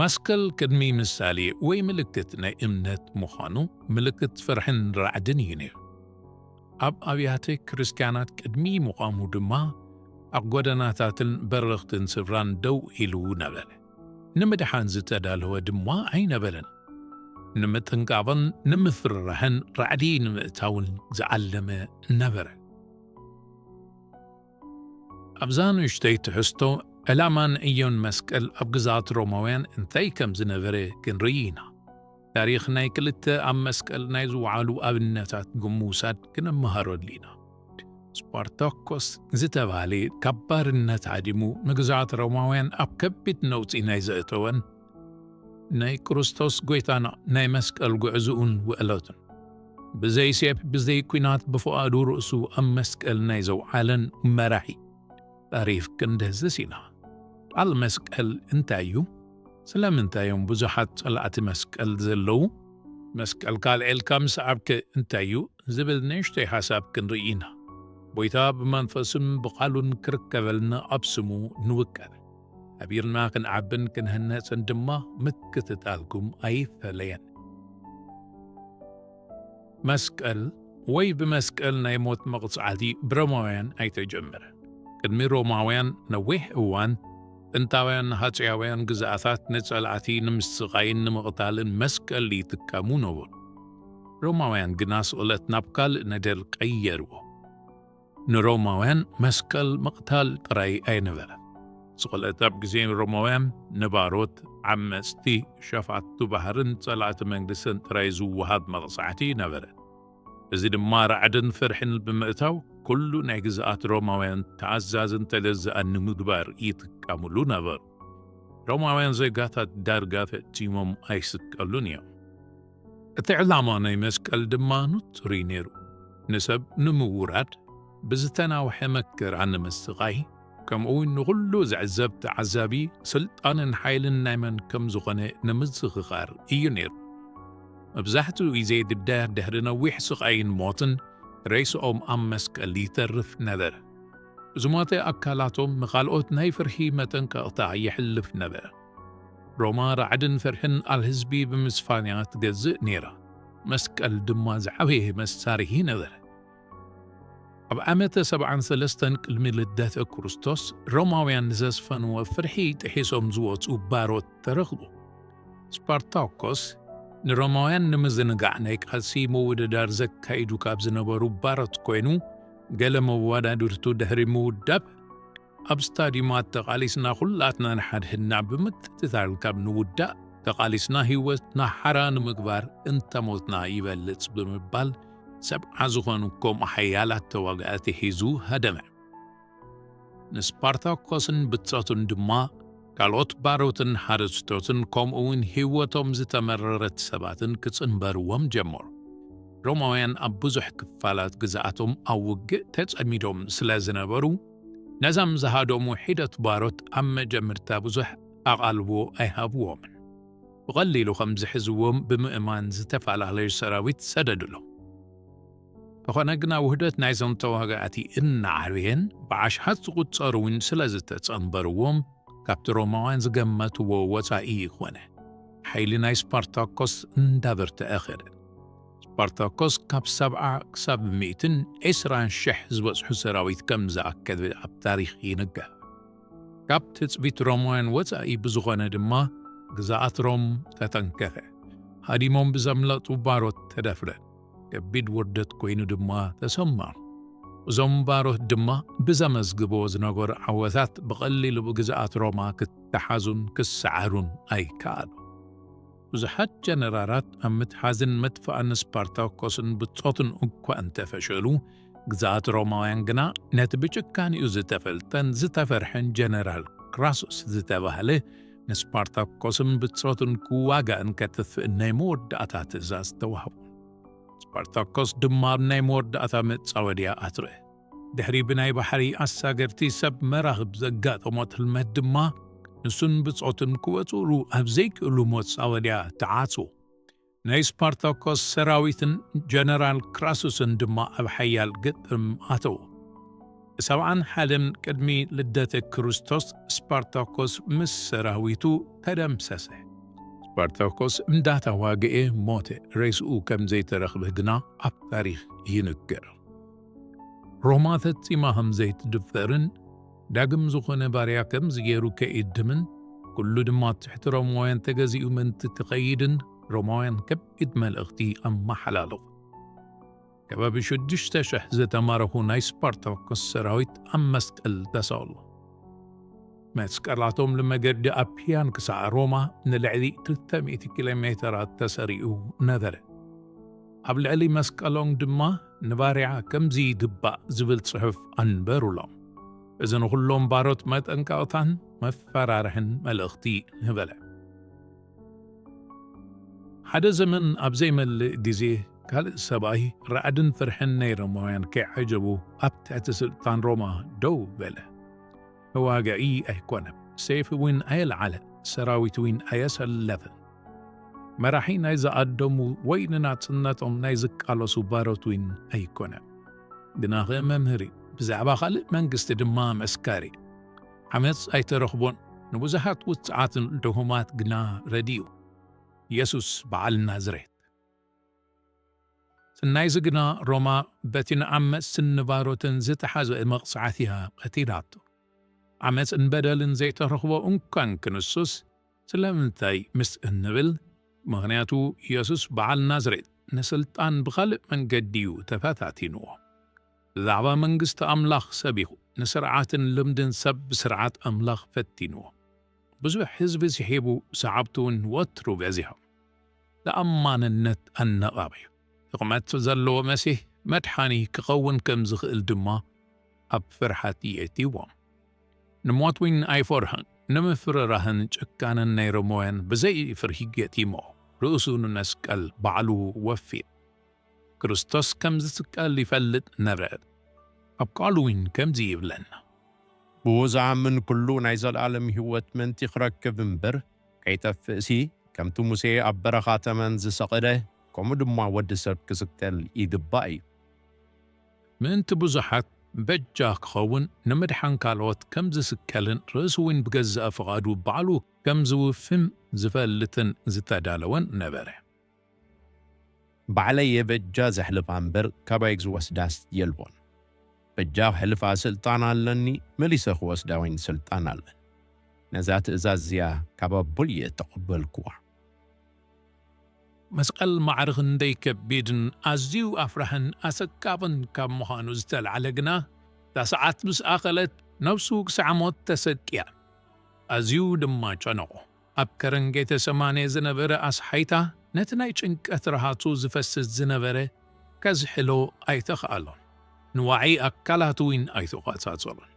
መስቀል ቅድሚ ምሳሌ ወይ ምልክት ናይ እምነት ምዃኑ፣ ምልክት ፍርሕን ራዕድን እዩ ነይሩ። ኣብ ኣብያተ ክርስቲያናት ቅድሚ ምዃሙ ድማ፣ ኣብ ጎደናታትን በረኽትን ስፍራን ደው ኢሉ ነበረ። ንምድሓን ዝተዳለወ ድማ ኣይነበረን። ንምጥንቃቕን ንምፍርራሕን ራዕዲ ንምእታውን ዝዓለመ ነበረ። ኣብዛ ንእሽተይ ትሕዝቶ፣ ዕላማን ዕዮን መስቀል ኣብ ግዝኣት ሮማውያን እንታይ ከም ዝነበረ ክንርኢ ኢና። ታሪኽ ናይ ክልተ ኣብ መስቀል ናይ ዝወዓሉ ኣብነታት ብምውሳድ ክንመሃረሉ ኢና። ስፓርታኮስ ዝተባህለ፣ ካብ ባርነት ዓዲሙ ንግዝኣት ሮማውያን ኣብ ከቢድ ነውጺ ናይ ዘእተወን፣ ናይ ክርስቶስ ጐይታና ናይ መስቀል ጉዕዞኡን ውዕለቱን፣ ብዘይ ሴፍ ብዘይ ኲናት ብፍቓዱ ርእሱ ኣብ መስቀል ናይ ዘውዓለን መራሒ ታሪኽ ክንድህስስ ኢና። ቃል መስቀል እንታይ እዩ? ስለምንታይ እዮም ብዙሓት ጸላእቲ መስቀል ዘለዉ? መስቀልካ ኣልዒልካ ምስዓብከ እንታይ እዩ? ዝብል ንእሽተይ ሓሳብ ክንርኢ ኢና። ጐይታ ብመንፈስን ብቓሉን ክርከበልና ኣብ ስሙ ንውከል። ሓቢርና ክንዓብን ክንህነጽን ድማ ምክትታልኩም ኣይፈለየን። መስቀል ወይ ብመስቀል ናይ ሞት መቕጻዕቲ ብሮማውያን ኣይተጀመረን። ቅድሚ ሮማውያን ነዊሕ እዋን፣ ጥንታውያን ሃጸያውያን ግዝኣታት ንጸላእቲ ንምስቓይን ንምቕታልን መስቀል ይጥቀሙ ነበሩ። ሮማውያን ግና ስቕለት ናብ ካልእ ነገር ቀየርዎ። ንሮማውያን መስቀል ምቕታል ጥራይ ኣይነበረን። ስቕለት ኣብ ግዜ ሮማውያን ንባሮት፣ ዓመጽቲ፣ ሸፋቱ ባህርን ጸላእቲ መንግስትን ጥራይ ዝወሃብ መቕጻዕቲ ነበረ። እዚ ድማ ራዕድን ፍርሕን ብምእታው፣ ኩሉ ናይ ግዝኣት ሮማውያን ተኣዛዝን ተገዛእን ንምግባር ይጥቀምሉ ነበሩ። ሮማውያን ዜጋታት ዳርጋ ፈጺሞም ኣይስቀሉን እዮም። እቲ ዕላማ ናይ መስቀል ድማ ንጹር እዩ ነይሩ። ንሰብ ንምውራድ፣ ብዝተናውሐ መከራ ንምስቓይ፣ ከምኡ እውን ንኹሉ ዝዕዘብ ተዓዛቢ ስልጣንን ሓይልን ናይ መን ከም ዝኾነ ንምዝኽኻር እዩ ነይሩ። መብዛሕትኡ ግዜ ግዳ ድሕሪ ነዊሕ ስቓይን ሞትን ሬስኦም ኣብ መስቀል ይተርፍ ነበረ። ዝሞተ ኣካላቶም ንኻልኦት ናይ ፍርሂ መጠንቀቕታ የሕልፍ ነበረ። ሮማ ራዕድን ፍርሕን ኣብ ህዝቢ ብምስፋን እያ ትገዝእ ነይራ። መስቀል ድማ ዝዓበየ መሳርሒ ነበረ። ኣብ ዓመተ ሰብዓን ሰለስተን ቅድሚ ልደተ ክርስቶስ፣ ሮማውያን ንዘስፈንዎ ፍርሒ ጥሒሶም ዝወጹ ባሮት ተረኽቡ። ስፓርታኮስ ንሮማውያን ንምዝንጋዕ ናይ ቃልሲ ምውድዳር ዘካይዱ ካብ ዝነበሩ ባሮት ኮይኑ፣ ገለ መወዳድርቱ ድሕሪ ምውዳብ፣ ኣብ ስታዲዩማት ተቓሊስና ኩላትና ንሓድሕድና ብምክትታል ካብ ንውዳእ፣ ተቓሊስና ህይወትና ሓራ ንምግባር እንተሞትና ይበልጽ ብምባል፣ ሰብዓ ዝኾኑ ከምኡ ሓያላት ተዋጋእቲ ሒዙ ሃደመ። ንስፓርታኮስን ብጾቱን ድማ ካልኦት ባሮትን ሓረስቶትን ከምኡ እውን ህይወቶም ዝተመረረት ሰባትን ክጽንበርዎም ጀመሩ። ሮማውያን ኣብ ብዙሕ ክፋላት ግዝኣቶም ኣብ ውግእ ተጸሚዶም ስለ ዝነበሩ፣ ነዞም ዝሃደሙ ሒደት ባሮት ኣብ መጀመርታ ብዙሕ ኣቓልቦ ኣይሃብዎምን። ብቐሊሉ ከም ዝሕዝዎም ብምእማን ዝተፈላለዩ ሰራዊት ሰደድሎም። እንተኾነ ግና ውህደት ናይዞም ተዋጋእቲ እናዓበየን ብዓሽሓት ዝቑጸሩ እውን ስለ ዝተጸንበርዎም፣ ካብቲ ሮማውያን ዝገመትዎ ወጻኢ ይኾነ። ሓይሊ ናይ ስፓርታኮስ እንዳበርተዐ ኸደ። ስፓርታኮስ ካብ ሰብዓ ክሳብ ሚእትን ዕስራን ሽሕ ዝበጽሑ ሰራዊት ከም ዝኣከበ ኣብ ታሪኽ ይንገር። ካብ ትጽቢት ሮማውያን ወጻኢ ብዝኾነ ድማ ግዝኣት ሮም ተተንከፈ። ሃዲሞም ብዘምለጡ ባሮት ተደፍረ። ከቢድ ውርደት ኮይኑ ድማ ተሰምዖም። እዞም ባሮት ድማ ብዘመዝግቦ ዝነበሩ ዓወታት ብቐሊሉ ብግዝኣት ሮማ ክተሓዙን ክሰዓሩን ኣይከኣሉ። ብዙሓት ጀነራላት ኣብ ምትሓዝን ምጥፋእን ስፓርታኮስን ብጾቱን እኳ እንተፈሸሉ፣ ግዝኣት ሮማውያን ግና ነቲ ብጭካኔኡ ዝተፈልጠን ዝተፈርሐን ጀነራል ክራሱስ ዝተባህለ ንስፓርታኮስን ብጾቱን ክዋጋእን ከጥፍእን ናይ መወዳእታ ትእዛዝ ተዋህቦ። ስፓርታኮስ ድማ ኣብ ናይ መወዳእታ መጻወድያ ኣትረአ። ድሕሪ ብናይ ባሕሪ ኣሳገርቲ ሰብ መራኽብ ዘጋጠሞ ትልመት ድማ፣ ንሱን ብጾቱን ክወጽኡሉ ኣብ ዘይክእሉ መጻወድያ ተዓጽዎ። ናይ ስፓርታኮስ ሰራዊትን ጀነራል ክራሱስን ድማ ኣብ ሓያል ግጥም ኣተዉ። ሰብዓን ሓደን ቅድሚ ልደተ ክርስቶስ ስፓርታኮስ ምስ ሰራዊቱ ተደምሰሰ። ስፓርታኮስ እንዳተዋግኤ ሞተ፣ ሬስኡ ከም ዘይተረኽበ ግና ኣብ ታሪኽ ይንገር። ሮማ ፈጺማ ከም ዘይትድፈርን ዳግም ዝኾነ ባርያ ከም ዝገይሩ ከይድምን ኩሉ ድማ ትሕቲ ሮማውያን ተገዚኡ ምእንቲ ክኸይድን ሮማውያን ከቢድ መልእኽቲ ኣመሓላለፉ። ከባቢ ሽዱሽተ ሽሕ ዝተማረኹ ናይ ስፓርታኮስ ሰራዊት ኣብ መስቀል ተሰቕሉ። መስቀላቶም ንመገዲ ኣፕያን ክሳዕ ሮማ ንልዕሊ ክልተ ሚእቲ ኪሎ ሜተራት ተሰሪዑ ነበረ። ኣብ ልዕሊ መስቀሎም ድማ ንባርያ ከምዚ ይግባእ ዝብል ጽሑፍ ኣንበሩሎም። እዚ ንኹሎም ባሮት መጠንቀቕታን መፈራርሕን መልእኽቲ ነበረ። ሓደ ዘመን ኣብ ዘይመልእ ግዜ ካልእ ሰብኣይ ራዕድን ፍርሕን ናይ ሮማውያን ከይዓጀቡ ኣብ ትሕቲ ስልጣን ሮማ ደው በለ። መዋጋኢ ኣይኮነን፣ ሰይፊ እውን ኣየልዓለ፣ ሰራዊት እውን ኣየሰለፈን። መራሒ ናይ ዝኣደሙ ወይ ንናጽነቶም ናይ ዝቃለሱ ባሮት እውን ኣይኮነን። ግናኸ መምህር እዩ፣ ብዛዕባ ካልእ መንግስቲ ድማ መስካሪ። ዓመጽ ኣይተረኽቦን፣ ንብዙሓት ውጽዓትን ድኹማት ግና ረድዩ። የሱስ በዓል ናዝሬት። ስናይ ዝግና ሮማ በቲ ንዓመጽትን ንባሮትን ዝተሓዘ መቕጻዕቲ እያ ቀቲላቶ። ዓመጽን በደልን ዘይተረኽቦ እንኳን ክንሱስ፣ ስለምንታይ ምስ እንብል፣ ምኽንያቱ የሱስ በዓል ናዝሬት ንስልጣን ብኻልእ መንገዲ እዩ ተፈታቲንዎ። ብዛዕባ መንግስቲ ኣምላኽ ሰቢኹ፣ ንስርዓትን ልምድን ሰብ ብስርዓት ኣምላኽ ፈቲንዎ። ብዙሕ ህዝቢ ስሒቡ፣ ሰዓብቱ እውን ወትሩ በዚሖም። ተኣማንነት ኣነቓቒ። ድኽመት ዘለዎ መሲሕ መድሓኒ ክኸውን ከም ዝኽእል ድማ ኣብ ፍርሓት የእትይዎም። ንሞት እውን ኣይፈርሑን። ንምፍርራህን ጭካነን ናይ ሮማውያን ብዘይ ፍርሂ ገጢሞ፣ ርእሱ ንመስቀል ባዕሉ ወፍዩ። ክርስቶስ ከም ዝስቀል ይፈልጥ ነበረ። ኣብ ቃሉ እውን ከምዚ ይብለና። ብኡ ዝኣምን ኩሉ ናይ ዘለኣለም ህይወት ምእንቲ ክረክብ እምበር ከይጠፍእሲ፣ ከምቲ ሙሴ ኣብ በረኻ ተመን ዝሰቐለ፣ ከምኡ ድማ ወዲ ሰብ ክስቀል ይግባእ እዩ። ምእንቲ ብዙሓት በጃ ክኸውን ንምድሓን ካልኦት ከም ዝስቀልን ርእሱ እውን ብገዛእ ፍቓዱ ባዕሉ ከም ዝውፍን ዝፈልጥን ዝተዳለወን ነበረ። ባዕለይ እየ በጃ ዘሕልፋ እምበር ካባይ ዝወስዳስ የልቦን። በጃ ክሕልፋ ስልጣን ኣለኒ፣ መሊሰ ክወስዳ እውን ስልጣን ኣለኒ። ነዛ ትእዛዝ እዚኣ ካብ ኣቦይ እየ እተቐበልኩዋ። መስቀል ማዕረ ክንደይ ከቢድን ኣዝዩ ኣፍራሕን ኣሰቃቕን ካብ ምዃኑ ዝተላዕለ ግና፣ እታ ሰዓት ምስ ኣኸለት ነብሱ ክሳዕ ሞት ተሰቅያ። ኣዝዩ ድማ ጨነቖ። ኣብ ከረን ጌተሰማኔ ዝነበረ ኣስሓይታ ነቲ ናይ ጭንቀት ረሃጹ ዝፈስስ ዝነበረ ከዝሕሎ ኣይተኻእሎን። ንዋዒ ኣካላቱ እውን ኣይተቖጻጸሮን።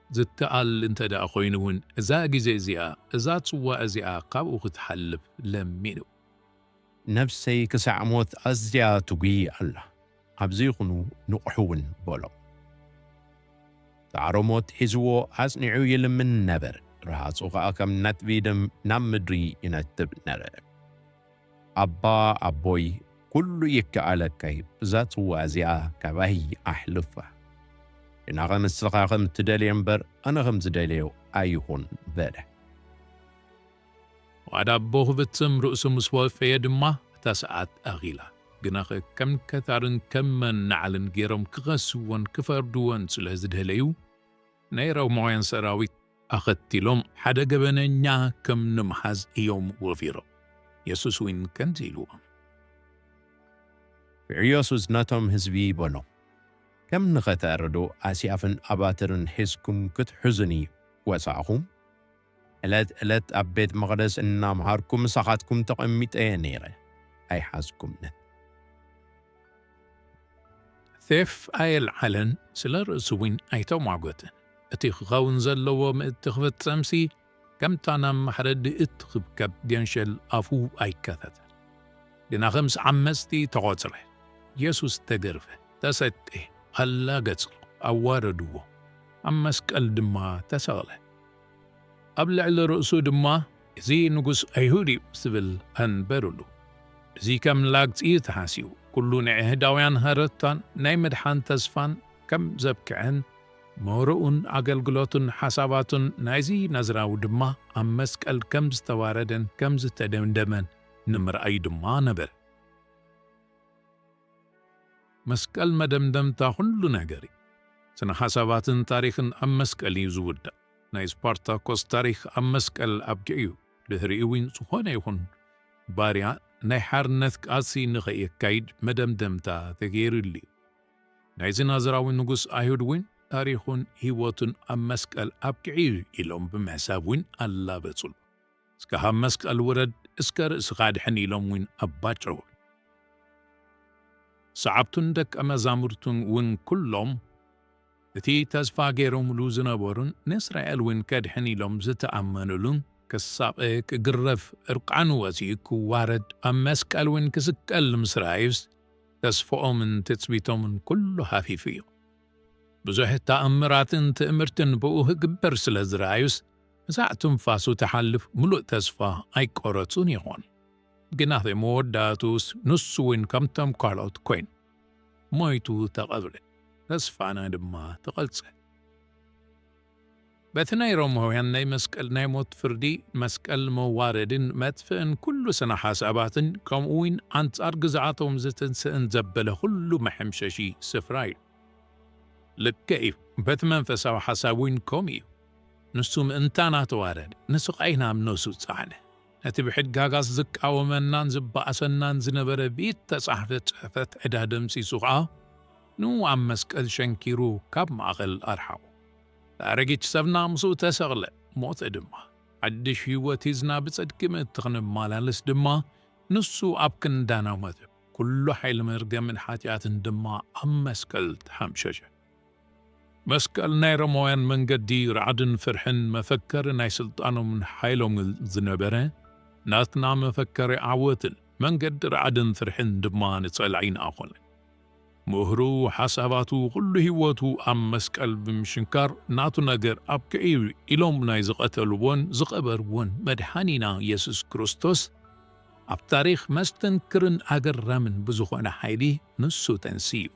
ዝከኣል እንተ ደኣ ኮይኑ እውን እዛ ግዜ እዚኣ፣ እዛ ጽዋ እዚኣ ካብኡ ክትሓልፍ ለሚኑ። ነፍሰይ ክሳዕ ሞት ኣዝያ ትጉሂ ኣላ፣ ኣብዚ ይኹኑ ንቕሑ እውን በሎ። ጻዕሮ ሞት ሒዝዎ ኣጽኒዑ ይልምን ነበረ፣ ረሃጹ ኸኣ ከም ነጥቢ ደም ናብ ምድሪ ይነትብ ነበረ። ኣባ ኣቦይ፣ ኩሉ ይከኣለካ እዩ፣ እዛ ጽዋ እዚኣ ካባይ ኣሕልፋ። ግናኸ ንስኻ ከም ትደልዮ እምበር ኣነ ከም ዝደልዮ ኣይኹን በለ። ዋዳ ኣቦ ክፍጽም ርእሱ ምስ ወፈየ ድማ እታ ሰዓት ኣኺላ። ግናኸ ከም ከታርን ከም መናዕልን ገይሮም ክኸስዎን ክፈርድዎን ስለ ዝደለዩ፣ ናይ ሮማውያን ሰራዊት ኣኸቲሎም ሓደ ገበነኛ ከም ንምሓዝ እዮም ወፊሮም። የሱስ እውን ከምዚ ኢልዎም። ኢየሱስ ነቶም ህዝቢ በሎም፣ ከም ንኸተእርዱ ኣስያፍን ኣባትርን ሒዝኩም ክትሕዙኒ ወጻእኹም? ዕለት ዕለት ኣብ ቤት መቕደስ እናምሃርኩ ምሳኻትኩም ተቐሚጠ እየ ነይረ፣ ኣይሓዝኩምንን። ሴፍ ኣየልዓለን፣ ስለ ርእሱ እውን ኣይተሟገተን። እቲ ክኸውን ዘለዎ ምእንቲ ክፍጸምሲ፣ ከምታ ናብ ማሕረዲ እትኽብከብ ገንሸል ኣፉ ኣይከፈተን። ግና ከም ዓመጽቲ ተቖጽረ። የሱስ ተገርፈ፣ ተሰጤ፣ ኣላገጹ፣ ኣዋረድዎ፣ ኣብ መስቀል ድማ ተሰቕለ። ኣብ ልዕሊ ርእሱ ድማ፣ "እዚ ንጉስ ኣይሁድ እዩ" ዝብል ኣንበሩሉ። እዚ ከም ላግጺ ተሓሲቡ፣ ኩሉ ንኣይሁዳውያን ሃረርታን ናይ ምድሓን ተስፋን ከም ዘብክዐን ምህሮኡን ኣገልግሎቱን ሓሳባቱን ናይዚ ናዝራዊ ድማ ኣብ መስቀል ከም ዝተዋረደን ከም ዝተደምደመን ንምርኣይ ድማ ነበረ። መስቀል መደምደምታ ኩሉ ነገር እዩ። ስነ ሓሳባትን ታሪኽን ኣብ መስቀል እዩ ዝውዳእ። ናይ ስፓርታኮስ ታሪኽ ኣብ መስቀል ኣብቂዑ እዩ። ድሕሪኡ እውን ዝኾነ ይኹን ባርያ ናይ ሓርነት ቃልሲ ንኸየካይድ መደምደምታ ተገይሩሉ እዩ። ናይዚ ናዝራዊ ንጉስ ኣይሁድ እውን ታሪኹን ህይወቱን ኣብ መስቀል ኣብቂዑ እዩ ኢሎም ብምሕሳብ እውን ኣላበጹሉ። እስከ ካብ መስቀል ውረድ፣ እስከ ርእስኻ ድሕን ኢሎም እውን ኣባጨውሉ። ሰዓብቱን ደቀ መዛሙርቱን እውን ኩሎም እቲ ተስፋ ገይሮምሉ ዝነበሩን ንእስራኤል እውን ከድሕን ኢሎም ዝተኣመኑሉን ክሳቐ፣ ክግረፍ፣ እርቃኑ ወፂኡ ክዋረድ፣ ኣብ መስቀል እውን ክስቀል ምስ ረኣዩስ ተስፍኦምን ትጽቢቶምን ኩሉ ሃፊፉ እዩ። ብዙሕ ተኣምራትን ትእምርትን ብኡ ክግበር ስለ ዝረኣዩስ፣ ክሳዕ ትንፋሱ ትሓልፍ ምሉእ ተስፋ ኣይቆረጹን ይኾን። ግናኸ መወዳእትኡስ ንሱ እውን ከምቶም ካልኦት ኮይኑ፣ ሞይቱ ተቐብረ፣ ተስፋና ድማ ተቐልጸ። በቲ ናይ ሮማውያን ናይ መስቀል ናይ ሞት ፍርዲ፣ መስቀል መዋረድን መጥፍእን ኩሉ ስነ ሓሳባትን፣ ከምኡ እውን ኣንጻር ግዝኣቶም ዝትንስእን ዘበለ ኩሉ መሐምሸሺ ስፍራ እዩ። ልክዕ እዩ፣ በቲ መንፈሳዊ ሓሳብ እውን ከምኡ እዩ። ንሱ ምእንታና ተዋረደ፣ ንስቓይና ኣብ ነሱ ጸዓነ። ነቲ ብሕድጋጋስ ዝቃወመናን ዝበኣሰናን ዝነበረ ብኢድ ተጻሕፈ ጽሕፈት ዕዳ ደምሲሱ ኸኣ፣ ንኡ ኣብ መስቀል ሸንኪሩ ካብ ማእከል ኣርሓቑ። ኣረጊት ሰብና ምስኡ ተሰቕለ፣ ሞተ ድማ። ሓድሽ ህይወት ሒዝና ብጽድቂ ምእንቲ ክንመላለስ ድማ፣ ንሱ ኣብ ክንዳና ሞተ። ኩሉ ሓይሊ መርገምን ሓጢኣትን ድማ ኣብ መስቀል ተሓምሸሸ። መስቀል ናይ ሮማውያን መንገዲ ራዕድን ፍርሕን፣ መፈከሪ ናይ ስልጣኖምን ሓይሎምን ዝነበረ፣ ናትና መፈከሪ ዓወትን መንገዲ ራዕድን ፍርሕን ድማ ንጸላኢና ኾነ። ምህሩ፣ ሓሳባቱ፣ ኩሉ ህይወቱ ኣብ መስቀል ብምሽንካር፣ ናቱ ነገር ኣብቂዑ ኢሎም ናይ ዝቐተልዎን ዝቐበርዎን መድሓኒና የሱስ ክርስቶስ፣ ኣብ ታሪኽ መስተንክርን ኣገራምን ብዝኾነ ሓይሊ ንሱ ተንስዩ።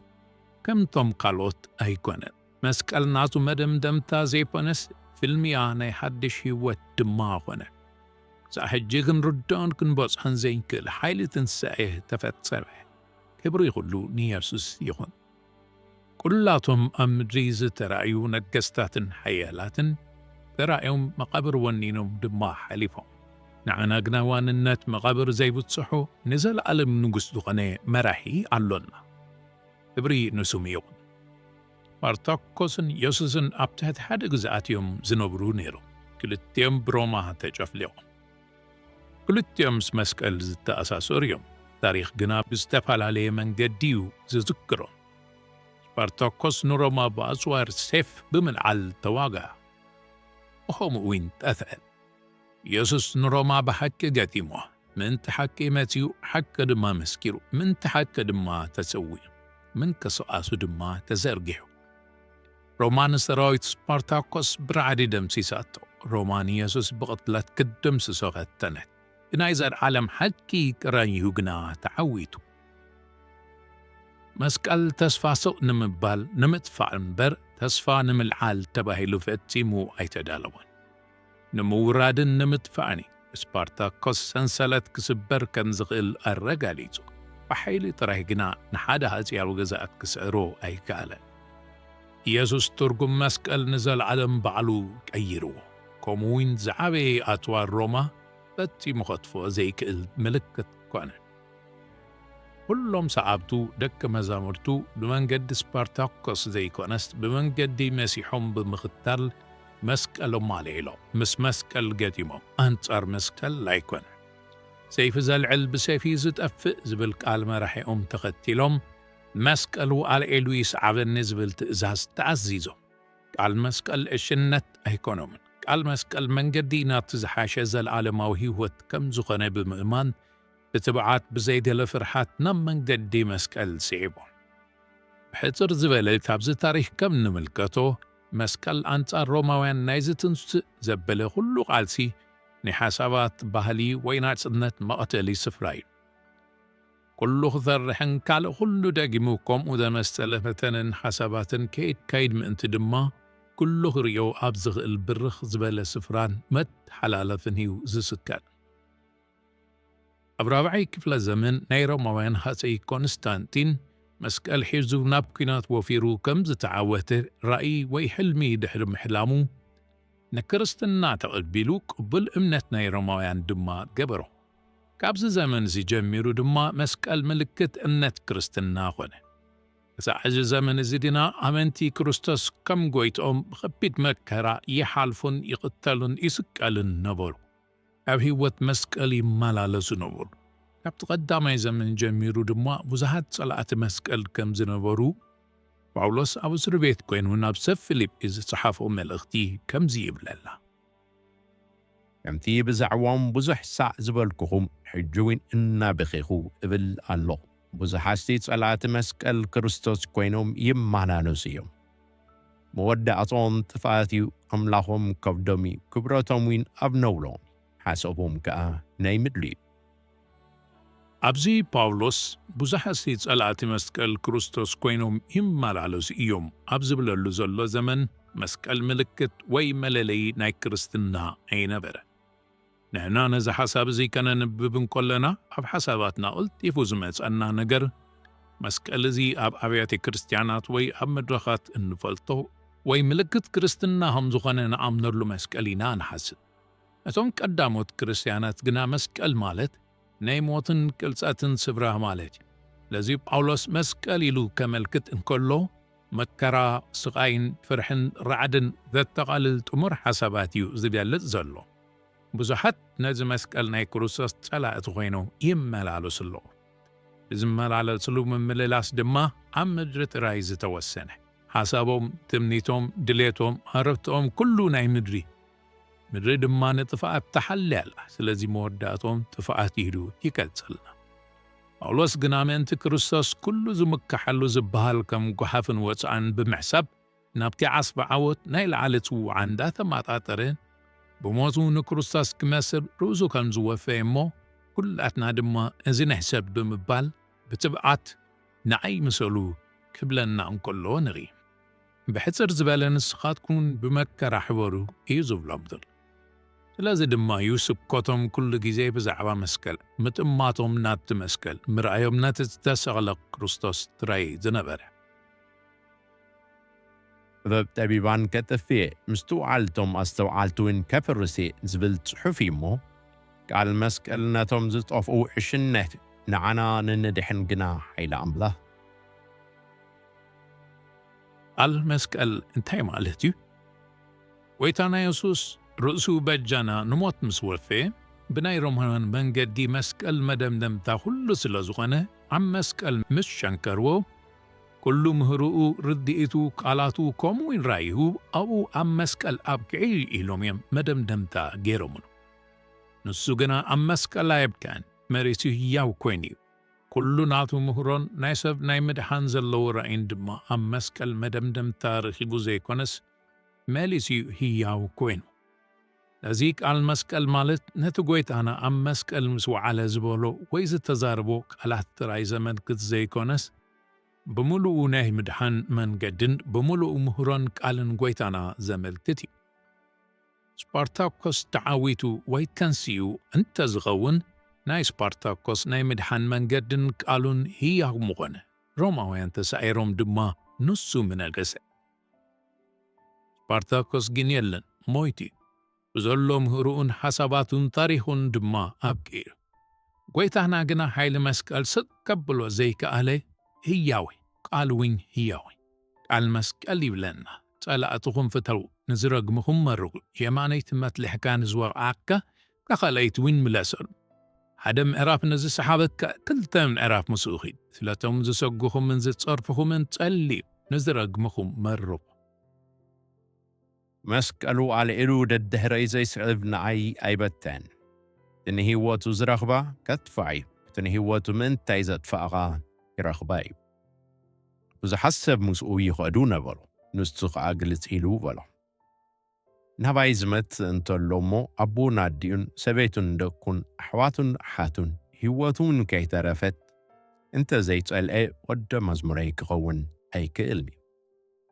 ከምቶም ካልኦት ኣይኮነን። መስቀል ናቱ መደምደምታ ዘይኮነስ፣ ፍልምያ ናይ ሓድሽ ህይወት ድማ ኾነ። ክሳዕ ሕጂ ክንርድኦን ክንበጽሖን ዘይንክእል ሓይሊ ትንሳኤ ተፈጸመ። ክብሪ ኩሉ ንየሱስ ይኹን። ኩላቶም ኣብ ምድሪ ዝተራእዩ ነገስታትን ሓያላትን ተራእዮም፣ መቓብር ወኒኖም ድማ ሓሊፎም። ንዓና ግና ዋንነት መቓብር ዘይብጽሖ ንዘለኣለም ንጉስ ዝኾነ መራሒ ኣሎና። ክብሪ ንስሙ ይኹን። ስፓርታኮስን የሱስን ኣብ ትሕቲ ሓደ ግዝኣት እዮም ዝነብሩ ነይሮም። ክልቲኦም ብሮማ ተጨፍሊቖም። ክልቲኦም ምስ መስቀል ዝተኣሳሰሩ እዮም። ታሪኽ ግና ብዝተፈላለየ መንገዲ እዩ ዝዝክሮም። ስፓርታኮስ ንሮማ ብኣጽዋር ሴፍ ብምልዓል ተዋግኣ። ብኸምኡ እውን ጠፍአ። የሱስ ንሮማ ብሓቂ ገጢሞ፣ ምእንቲ ሓቂ መጺኡ፣ ሓቂ ድማ መስኪሩ፣ ምእንቲ ሓቂ ድማ ተሰዊኡ፣ ምንቅስቓሱ ድማ ተዘርጊሑ። ሮማ ንሰራዊት ስፓርታኮስ ብራዕዲ ደምሲሳቶ። ሮማ ንየሱስ ብቕትለት ክትድምስሶ ፈተነት። ብናይ ዘልዓለም ሓቂ ቅራንዩ ግና ተዓዊቱ። መስቀል ተስፋ ስቕ ንምባል፣ ንምጥፋእ እምበር፣ ተስፋ ንምልዓል ተባሂሉ ፈጺሙ ኣይተዳለወን። ንምውራድን ንምጥፋእን እዩ። ስፓርታኮስ ሰንሰለት ክስበር ከም ዝኽእል ኣረጋጊጹ። ብሓይሊ ጥራይ ግና ንሓደ ሃጽያዊ ግዝኣት ክስዕሮ ኣይከኣለን። ኢየሱስ ትርጉም መስቀል ንዘለዓለም ባዕሉ ቀይርዎ። ከምኡ እውን ዝዓበየ ኣጽዋር ሮማ ፈጺሙ ከጥፍኦ ዘይክእል ምልክት ኮነ። ኩሎም ሰዓብቱ፣ ደቂ መዛሙርቱ፣ ብመንገዲ ስፓርታኮስ ዘይኮነስ፣ ብመንገዲ መሲሖም ብምኽታል መስቀሎም ኣልዒሎም፣ ምስ መስቀል ገጢሞም፣ ኣንጻር መስቀል ኣይኮነ። ሰይፊ ዘልዕል ብሰይፊ ዝጠፍእ ዝብል ቃል መራሒኦም ተኸቲሎም፣ መስቀሉ ኣልዒሉ ይስዓበኒ ዝብል ትእዛዝ ተኣዚዞም። ቃል መስቀል ዕሽነት ኣይኮኖምን። ቃል መስቀል መንገዲ ናብቲ ዝሓሸ ዘለዓለማዊ ህይወት ከም ዝኾነ ብምእማን፣ ብትብዓት ብዘይገለ ፍርሓት ናብ መንገዲ መስቀል ስዒቦም። ብሕጽር ዝበለ ካብዚ ታሪኽ ከም ንምልከቶ፣ መስቀል ኣንጻር ሮማውያን ናይ ዝትንስእ ዘበለ ኩሉ ቃልሲ፣ ናይ ሓሳባት፣ ባህሊ ወይ ናጽነት መቐተሊ ስፍራ እዩ። ኩሉ ክሰርሕን ካልእ ኩሉ ደጊሙ ከምኡ ዘመሰለ ፈተነን ሓሳባትን ከየካይድ ምእንቲ ድማ፣ ኩሉ ክርእዮ ኣብ ዝኽእል ብርኽ ዝበለ ስፍራን መተሓላለፍን እዩ ዝስቀል። ኣብ ራብዓይ ክፍለ ዘመን ናይ ሮማውያን ሃጸይ ኮንስታንቲን መስቀል ሒዙ ናብ ኲናት ወፊሩ ከም ዝተዓወተ ራእይ ወይ ሕልሚ ድሕሪ ምሕላሙ፣ ንክርስትና ተቐቢሉ ቅቡል እምነት ናይ ሮማውያን ድማ ገበሮ። ካብዚ ዘመን እዚ ጀሚሩ ድማ መስቀል ምልክት እምነት ክርስትና ኾነ። ክሳዕ እዚ ዘመን እዚ ግና ኣመንቲ ክርስቶስ ከም ጎይትኦም ብኸቢድ መከራ ይሓልፉን ይቕተሉን ይስቀልን ነበሩ። ኣብ ህይወት መስቀል ይመላለሱ ነበሩ። ካብቲ ቀዳማይ ዘመን ጀሚሩ ድማ ብዙሓት ጸላእቲ መስቀል ከም ዝነበሩ ጳውሎስ ኣብ እስሪ ቤት ኮይኑ ናብ ሰብ ፊልጲ ዝጸሓፎ መልእኽቲ ከምዚ ይብለና። ከምቲ ብዛዕባኦም ብዙሕ ሳዕ ዝበልኩኹም፣ ሕጂ እውን እናበኺኹ እብል ኣለኹ። ብዙሓትሲ ጸላእቲ መስቀል ክርስቶስ ኮይኖም ይመላለሱ እዮም። መወዳእትኦም ጥፍኣት እዩ፣ ኣምላኾም ከብዶም እዩ፣ ክብረቶም እውን ኣብ ነውሎም፣ ሓሳቦም ከኣ ናይ ምድሪ እዩ። ኣብዚ ጳውሎስ ብዙሓትሲ ጸላእቲ መስቀል ክርስቶስ ኮይኖም ይመላለሱ እዮም ኣብ ዝብለሉ ዘሎ ዘመን፣ መስቀል ምልክት ወይ መለለዪ ናይ ክርስትና ኣይነበረ። ንሕና ነዚ ሓሳብ እዚ ከነንብብ እንከለና፣ ኣብ ሓሳባትና ቀልጢፉ ዝመጸና ነገር፣ መስቀል እዚ ኣብ ኣብያተ ክርስቲያናት ወይ ኣብ መድረኻት እንፈልጦ ወይ ምልክት ክርስትና ከም ዝኾነ ንኣምነሉ መስቀል ኢና ንሓስብ። እቶም ቀዳሞት ክርስቲያናት ግና መስቀል ማለት ናይ ሞትን ቅልጸትን ስፍራ ማለት እዩ። ስለዚ ጳውሎስ መስቀል ኢሉ ከመልክት እንከሎ፣ መከራ፣ ስቓይን ፍርሕን ራዕድን ዘጠቓልል ጥሙር ሓሳባት እዩ ዝገልጽ ዘሎ። ብዙሓት ነዚ መስቀል ናይ ክርስቶስ ጸላእቲ ኮይኖም ይመላለሱ ኣለዉ። ብዝመላለስሉ ምምልላስ ድማ ኣብ ምድሪ ጥራይ ዝተወሰነ፣ ሓሳቦም፣ ትምኒቶም፣ ድሌቶም፣ ሃረፍትኦም ኩሉ ናይ ምድሪ። ምድሪ ድማ ንጥፍኣት ተሓልያ ኣላ። ስለዚ መወዳእትኦም ጥፍኣት ኢሉ ይገልጸልና። ጳውሎስ ግና ምእንቲ ክርስቶስ ኩሉ ዝምከሓሉ ዝበሃል ከም ጓሓፍን ወጽዓን ብምሕሳብ፣ ናብቲ ዓስቢ ዓወት ናይ ላዕሊ ጽውዓ እንዳተመጣጠረ፣ ብሞቱ ንክርስቶስ ክመስል ርእሱ ከም ዝወፈየ እሞ፣ ኩላትና ድማ እዚ ንሕሰብ ብምባል ብትብዓት ንዓይ ምሰሉ ክብለና እንከሎ ንርኢ። ብሕጽር ዝበለ ንስኻትኩም ብመከራ ሕበሩ እዩ ዝብሎም ዘሎ። ስለዚ ድማ እዩ ስብከቶም ኩሉ ግዜ ብዛዕባ መስቀል፣ ምጥማቶም ናብቲ መስቀል፣ ምርኣዮም ነቲ ዝተሰቕለ ክርስቶስ ጥራይ ዝነበረ። ጥበብ ጠቢባን ከጥፍእ እየ፣ ምስትውዓልቶም ኣስተውዓልቲ እውን ከፍርስ እየ ዝብል ጽሑፍ እዩ እሞ፣ ቃል መስቀል ነቶም ዝጠፍኡ ዕሽነት፣ ንዓና ንንድሕን ግና ሓይሊ ኣምላኽ። ቃል መስቀል እንታይ ማለት እዩ? ጎይታና የሱስ ርእሱ በጃና ንሞት ምስ ወፈየ፣ ብናይ ሮማውያን መንገዲ መስቀል መደምደምታ ኩሉ ስለ ዝኾነ፣ ኣብ መስቀል ምስ ሸንከርዎ፣ ኩሉ ምህሮኡ፣ ርድኢቱ፣ ቃላቱ፣ ከምኡ እውን ራእዩ ኣብኡ ኣብ መስቀል ኣብቅዒ ኢሎም እዮም መደምደምታ ገይሮምሉ። ንሱ ግና ኣብ መስቀል ኣየብቅዐን፣ መሪሱ ህያው ኮይኑ እዩ። ኩሉ ናቱ ምህሮን ናይ ሰብ ናይ ምድሓን ዘለዎ ራእይን ድማ ኣብ መስቀል መደምደምታ ረኺቡ ዘይኮነስ፣ መሊሱ እዩ ህያው ኮይኑ። ነዚ ቃል መስቀል ማለት ነቲ ጎይታና ኣብ መስቀል ምስ ወዓለ ዝበሎ ወይ ዝተዛረቦ ቃላት ጥራይ ዘመልክት ዘይኮነስ፣ ብምሉኡ ናይ ምድሓን መንገድን ብምሉኡ ምህሮን ቃልን ጎይታና ዘመልክት እዩ። ስፓርታኮስ ተዓዊቱ ወይ ተንሲኡ እንተ ዝኸውን፣ ናይ ስፓርታኮስ ናይ ምድሓን መንገድን ቃሉን ህያው ምኾነ፣ ሮማውያን ተሳዒሮም ድማ ንሱ ምነገሰ። ስፓርታኮስ ግን የለን፣ ሞይቱ እዩ። ብዘሎ ምህሮኡን ሓሳባቱን ታሪኹን ድማ ኣብቂዑ። ጎይታና ግና ሓይሊ መስቀል ስቕ ከብሎ ዘይከኣለ ህያው እዩ፣ ቃል እውን ህያው እዩ። ቃል መስቀል ይብለና፣ ጸላእትኹም ፍተዉ፣ ንዝረግምኹም መርቑ፣ የማነይቲ መትልሕካ ንዝወቕዓካ ብኻልኣይቲ እውን ምለሰሉ። ሓደ ምዕራፍ ንዝሰሓበካ ክልተ ምዕራፍ ምስኡ ኺድ፣ ስለቶም ዝሰጉኹምን ዝጸርፍኹምን ጸልዩ፣ ንዝረግምኹም መርቑ። መስቀሉ ኣልዒሉ ደድሕረይ ዘይስዕብ ንዓይ ኣይበተን። እቲ ንህይወቱ ዝረኽባ ከጥፍኣ እዩ፣ እቲ ንህይወቱ ምእንታይ ዘጥፍኣ ኸኣ ይረኽባ እዩ። ብዙሓት ሰብ ምስኡ ይኸዱ ነበሩ፣ ንሱ ኸኣ ግልጽ ኢሉ በሎ። ናባይ ዝመጽእ እንተሎ እሞ ኣቦኡን ኣዲኡን ሰበይቱን ደቁን ኣሕዋቱን ኣሓቱን ህይወቱ እውን ከይተረፈት እንተ ዘይጸልኤ ወደ መዝሙረይ ክኸውን ኣይክእልን እዩ።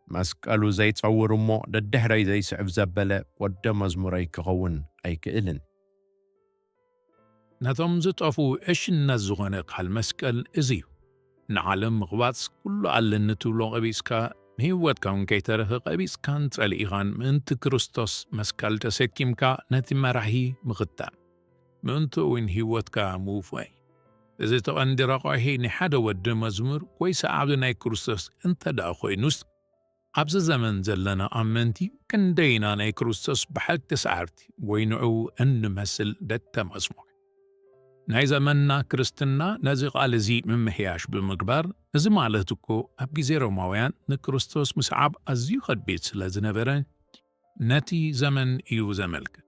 መስቀሉ ዘይጸውር እሞ ደድሕረይ ዘይስዕብ ዘበለ ወደ መዝሙረይ ክኸውን ኣይክእልን። ነቶም ዝጠፍኡ ዕሽነት ዝኾነ ቃል መስቀል እዚ እዩ። ንዓለም ምቕባጽ ኩሉ ኣለኒ ትብሎ ቀቢጽካ፣ ንህይወትካ እውን ከይተረፈ ቀቢጽካን ጸሊኢኻን ምእንቲ ክርስቶስ መስቀል ተሰኪምካ ነቲ መራሒ ምኽታል። ምእንትኡ እውን ህይወትካ ምውፋይ። እዚ እቲ ቀንዲ ረቋሒ ናይ ሓደ ወዲ መዝሙር ወይ ሰዓቢ ናይ ክርስቶስ እንተ ደኣ ኮይኑስ፣ ኣብዚ ዘመን ዘለና ኣመንቲ ክንደይና ናይ ክርስቶስ ብሓቂ ሰዓብቲ ወይ ንዕኡ እንመስል ደቀ መዝሙር። ናይ ዘመንና ክርስትና ነዚ ቃል እዚ ምምሕያሽ ብምግባር፣ እዚ ማለት እኮ ኣብ ግዜ ሮማውያን ንክርስቶስ ምስዓብ ኣዝዩ ከቢድ ስለ ዝነበረ፣ ነቲ ዘመን እዩ ዘመልክት።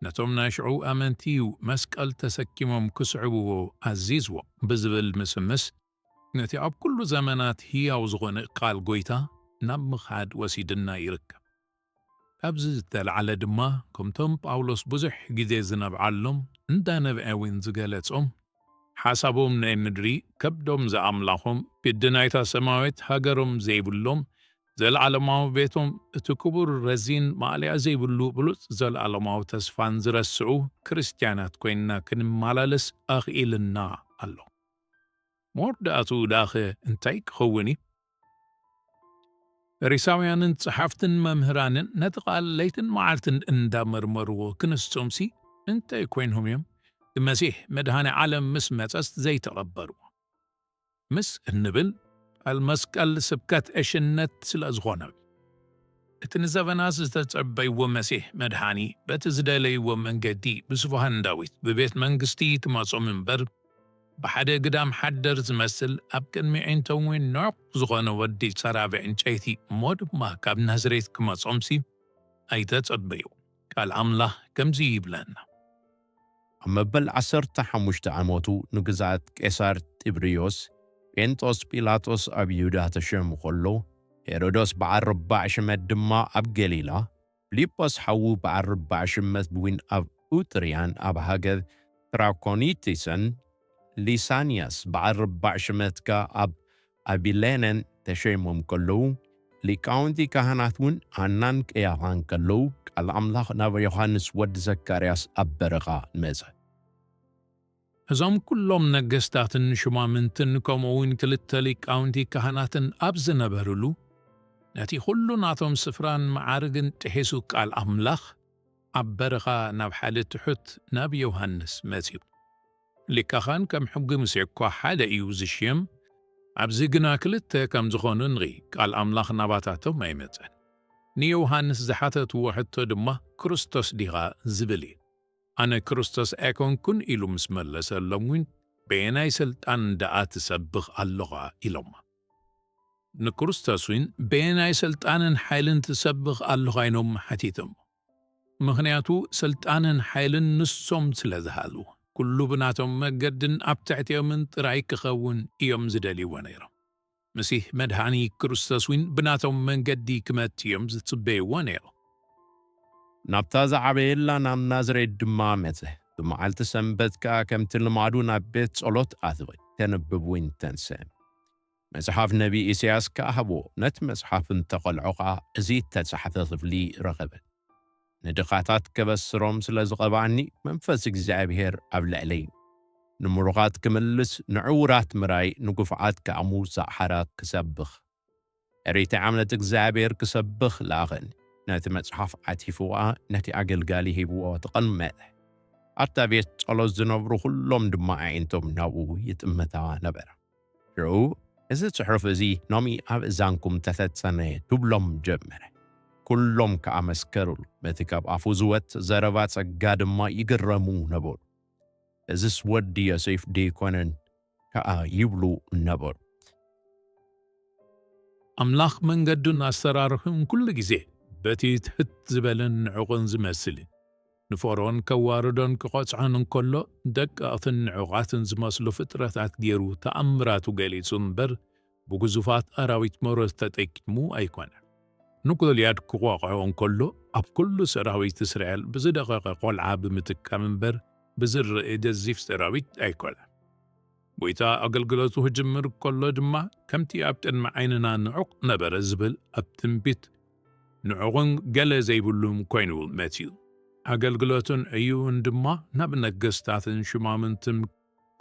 ነቶም ናይ ሽዑ ኣመንቲ እዩ መስቀል ተሰኪሞም ክስዕብዎ ኣዚዝዎም ብዝብል ምስምስ፣ ነቲ ኣብ ኩሉ ዘመናት ህያው ዝኾነ ቃል ጎይታ ናብ ምኻድ ወሲድና ይርከብ። ካብዚ ዝተላዕለ ድማ፣ ከምቶም ጳውሎስ ብዙሕ ግዜ ዝነብዓሎም፣ እንዳ ነብዐ እውን ዝገለጾም፣ ሓሳቦም ናይ ምድሪ፣ ከብዶም ዘኣምላኾም፣ ግዲ ናይታ ሰማያዊት ሃገሮም ዘይብሎም፣ ዘለዓለማዊ ቤቶም፣ እቲ ክቡር ረዚን ማእለያ ዘይብሉ ብሉጽ ዘለዓለማዊ ተስፋን ዝረስዑ ክርስትያናት ኮይንና ክንመላለስ ኣኽኢልና ኣሎ። መወዳእትኡ ደኣኸ እንታይ ክኸውን እዩ? ፈሪሳውያንን ጸሓፍትን መምህራንን ነቲ ቃል ለይትን መዓልትን እንዳመርመርዎ ክንሶምሲ እንታይ ኮይንሆም እዮም? እቲ መሲሕ መድኃኔ ዓለም ምስ መጸስ ዘይተቐበልዎ። ምስ እንብል ቃል መስቀል ስብከት ዕሽነት ስለ ዝኾነ። እቲ ንዘበናት ዝተጸበይዎ መሲሕ መድኃኒ በቲ ዝደለይዎ መንገዲ ብስቡሃን ዳዊት ብቤት መንግስቲ ትመጾም እምበር፣ ብሓደ ግዳም ሓደር ዝመስል ኣብ ቅድሚ ዒንቶም እውን ንዑቕ ዝኾነ ወዲ ጸራቢ ዕንጨይቲ እሞ ድማ ካብ ናዝሬት ክመጾምሲ ኣይተጸበዩ። ቃል ኣምላኽ ከምዚ ይብለና። ኣብ መበል ዓሰርተ ሓሙሽተ ዓመቱ ንግዝኣት ቄሳር ጢብርዮስ፣ ጴንጦስ ጲላጦስ ኣብ ይሁዳ ተሸሙ ከሎ፣ ሄሮዶስ በዓል ርባዕ ሽመት ድማ ኣብ ገሊላ፣ ፊልጶስ ሓዉ በዓል ርባዕ ሽመት እውን ኣብ ኡጥርያን ኣብ ሃገር ትራኮኒቲስን፣ ሊሳንያስ በዓል ርባዕ ሽመት ከኣ ኣብ ኣቢሌነን ተሸይሞም ከለዉ፣ ሊቃውንቲ ካህናት እውን ሃናን ቀያፋን ከለዉ፣ ቃል ኣምላኽ ናብ ዮሃንስ ወዲ ዘካርያስ ኣብ በረኻ መጸ። እዞም ኩሎም ነገስታትን ሹማምንትን ከምኡ እውን ክልተ ሊቃውንቲ ካህናትን ኣብ ዝነበርሉ፣ ነቲ ኩሉ ናቶም ስፍራን መዓርግን ጥሒሱ ቃል ኣምላኽ ኣብ በረኻ ናብ ሓደ ትሑት ናብ ዮሃንስ መጺኡ። ሊቀ ካህን ከም ሕጊ ሙሴ እኳ ሓደ እዩ ዝሽየም፣ ኣብዚ ግና ክልተ ከም ዝኾኑ ንርኢ። ቃል ኣምላኽ ናባታቶም ኣይመጸን። ንዮሃንስ ዝሓተትዎ ሕቶ ድማ ክርስቶስ ዲኻ ዝብል እዩ። ኣነ ክርስቶስ ኣይኮንኩን ኢሉ ምስ መለሰሎም እውን፣ በየናይ ስልጣን ደኣ ትሰብኽ ኣለኻ ኢሎማ። ንክርስቶስ እውን በየናይ ስልጣንን ሓይልን ትሰብኽ ኣለኻ ኢሎም ሓቲቶም። ምኽንያቱ ስልጣንን ሓይልን ንሶም ስለ ዝሃልዎ፣ ኩሉ ብናቶም መገድን ኣብ ትሕቲኦምን ጥራይ ክኸውን እዮም ዝደልይዎ ነይሮም። መሲሕ መድሓኒ ክርስቶስ እውን ብናቶም መንገዲ ክመጽእ እዮም ዝጽበይዎ ነይሮም። ናብታ ዝዓበየላ ናብ ናዝሬት ድማ መጸ። ብመዓልቲ ሰንበት ከኣ ከምቲ ልማዱ ናብ ቤት ጸሎት ኣተወ፣ ከንብብ እውን ተንስአ። መጽሓፍ ነቢ ኢሳያስ ከኣ ሃብዎ፣ ነቲ መጽሓፍ እንተቐልዖ ኸኣ እዚ እተጻሕፈ ክፍሊ ረኸበ። ንድኻታት ከበስሮም ስለ ዝቐብኣኒ፣ መንፈስ እግዚኣብሔር ኣብ ልዕለይ። ንምሩኻት ክምልስ፣ ንዕዉራት ምርኣይ፣ ንግፉዓት ከኣ ምውጻእ ሓራት ክሰብኽ። ርኢተ ዓመት እግዚኣብሔር ክሰብኽ ለኣኸኒ። ነቲ መጽሓፍ ዓቲፉ ኸኣ ነቲ ኣገልጋሊ ሂብዎ ተቐመጠ። ኣብታ ቤት ጸሎት ዝነብሩ ኹሎም ድማ ኣዒንቶም ናብኡ ይጥምታ ነበራ። ሽዑ፣ "እዚ ጽሑፍ እዚ ሎሚ ኣብ እዛንኩም ተፈጸመ" ትብሎም ጀመረ። ኩሎም ከኣ መስከሩሉ። በቲ ካብ ኣፉ ዝወጽእ ዘረባ ጸጋ ድማ ይግረሙ ነበሩ። "እዝስ ወዲ ዮሴፍ ደይኮነን?" ከኣ ይብሉ ነበሩ። ኣምላኽ መንገዱን ኣሰራርሑን ኩሉ ግዜ በቲ ትሕት ዝበለን ንዑቕን ዝመስል እዩ። ንፈርዖን ከዋርዶን ክቐጽዖን እንከሎ፣ ደቀቕትን ንዑቓትን ዝመስሉ ፍጥረታት ገይሩ ተኣምራቱ ገሊጹ እምበር፣ ብግዙፋት ኣራዊት መሮት ተጠቂሙ ኣይኮነን። ንጎልያድ ክዋቕዖ እንከሎ፣ ኣብ ኩሉ ሰራዊት እስራኤል ብዝደቐቐ ቆልዓ ብምጥቃም እምበር፣ ብዝረአ ገዚፍ ሰራዊት ኣይኮነን። ጎይታ ኣገልግሎቱ ክጅምር ከሎ ድማ፣ ከምቲ ኣብ ቅድሚ ዓይንና ንዑቕ ነበረ ዝብል ኣብ ትንቢት፣ ንዑቕን ገለ ዘይብሉን ኮይኑ መጺኡ። ኣገልግሎቱን ዕዩኡን ድማ ናብ ነገስታትን ሹማምንትን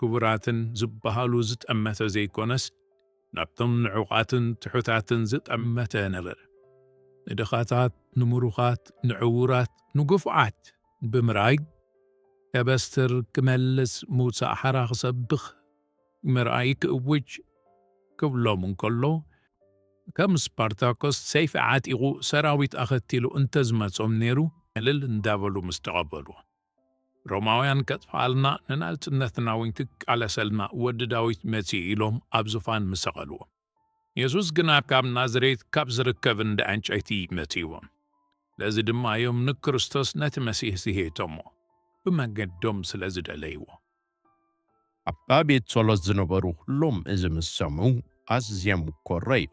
ክቡራትን ዝበሃሉ ዝጠመተ ዘይኮነስ፣ ናብቶም ንዑቓትን ትሑታትን ዝጠመተ ነበረ። ንድኻታት፣ ንምሩኻት፣ ንዕዉራት፣ ንግፉዓት ብምርኣይ፣ ከበስትር፣ ክመልስ፣ ምውጻእ ሓራ ክሰብኽ፣ ምርኣይ ክእውጅ ክብሎም እንከሎ፣ ከም ስፓርታኮስ ሰይፊ ዓጢቑ ሰራዊት ኣኸቲሉ እንተዝመጾም ነይሩ፣ ዕልል እንዳበሉ ምስ ተቐበልዎ። ሮማውያን ከጥፍኣልና፣ ንናጽነትና እውን ክቃለሰልና ወዲ ዳዊት መጺኡ ኢሎም ኣብ ዙፋን ምስ ሰቐልዎ። የሱስ ግና ካብ ናዝሬት ካብ ዝርከብ እንዳ ዕንጨይቲ መጺእዎም። ስለዚ ድማ እዮም ንክርስቶስ ነቲ መሲሕ ዝሄተሞ፣ ብመንገዶም ስለ ዝደለይዎ። ኣብታ ቤት ጸሎት ዝነበሩ ኩሎም እዚ ምስ ሰምዑ ኣዝዮም ኮረዩ።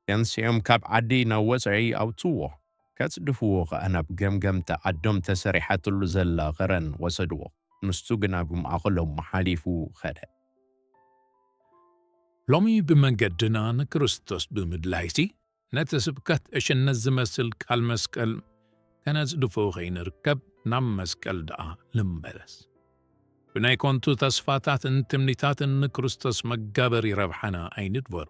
ተንሲኦም ካብ ዓዲ ናብ ወጻኢ ኣውጽዎ። ከጽድፍዎ ከኣ ናብ ገምገምታ ዓዶም ተሰሪሓትሉ ዘላ ኸረን ወሰድዎ። ንሱ ግና ብማእከሎም ሓሊፉ ኸደ። ሎሚ ብመንገድና ንክርስቶስ ብምድላይሲ፣ ነቲ ስብከት ዕሽነት ዝመስል ቃል መስቀል ከነጽድፎ ከይንርከብ ናብ መስቀል ደኣ ንመለስ። ብናይ ኮንቱ ተስፋታትን ትምኒታትን ንክርስቶስ መጋበሪ ረብሓና ኣይንድበሮ።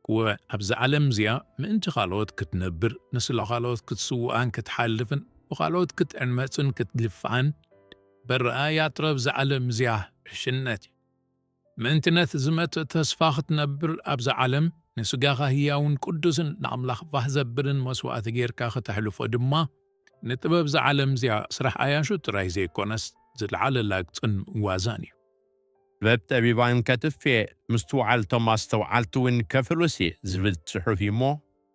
እወ፣ ኣብዛ ዓለም እዚኣ ምእንቲ ካልኦት ክትነብር፣ ንስለ ካልኦት ክትስውኣን ክትሓልፍን፣ ብኻልኦት ክትዕመጽን ክትድፍኣን፣ በረኣያ ጥበብ እዛ ዓለም እዚኣ ዕሽነት እዩ። ምእንቲ ነቲ ዝመጽእ ተስፋ ክትነብር ኣብዛ ዓለም፣ ንስጋኻ ህያውን ቅዱስን ንኣምላኽ ባህ ዘብልን መስዋእቲ ጌርካ ከተሕልፎ ድማ፣ ንጥበብ እዛ ዓለም እዚኣ ስራሕ ኣያሹ ጥራይ ዘይኮነስ፣ ዝለዓለ ላግጽን ዋዛን እዩ። ጥበብ ጠቢባን ከትፌ፣ ምስትውዓል እቶም ኣስተውዓልቲ እውን ከፍርስ እየ ዝብል ጽሑፍ እዩ እሞ፣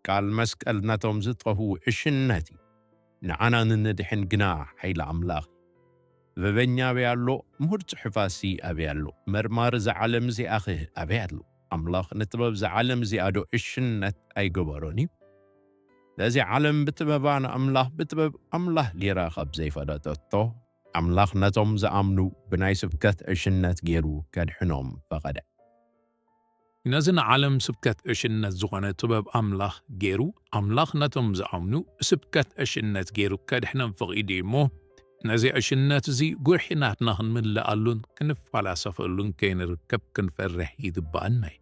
ቃል መስቀል ነቶም ዝጠፍኡ ዕሽነት እዩ። ንዓና ንንድሕን ግና ሓይሊ ኣምላኽ። ጥበበኛ ኣበይ ኣሎ? ምሁር ጽሑፋሲ ኣበይ ኣሎ? መርማሪ እዛ ዓለም እዚኣኸ ኣበይ ኣሎ? ኣምላኽ ንጥበብ እዛ ዓለም እዚኣ ዶ ዕሽነት ኣይገበሮን እዩ? ነዚ ዓለም ብጥበባ ንኣምላኽ ብጥበብ ኣምላኽ ጌራ ካብ ዘይፈለጠቶ፣ ኣምላኽ ነቶም ዝኣምኑ ብናይ ስብከት ዕሽነት ጌሩ ከድሕኖም ፈቐደ። ነዚ ንዓለም ስብከት ዕሽነት ዝኾነ ጥበብ ኣምላኽ ጌሩ፣ ኣምላኽ ነቶም ዝኣምኑ ስብከት ዕሽነት ጌሩ ከድሕኖም ፈቒዱ እዩ እሞ፣ ነዚ ዕሽነት እዚ ጉርሒ ናትና ክንምልኣሉን ክንፈላሰፈሉን ከይንርከብ ክንፈርሕ ይግብኣና እዩ።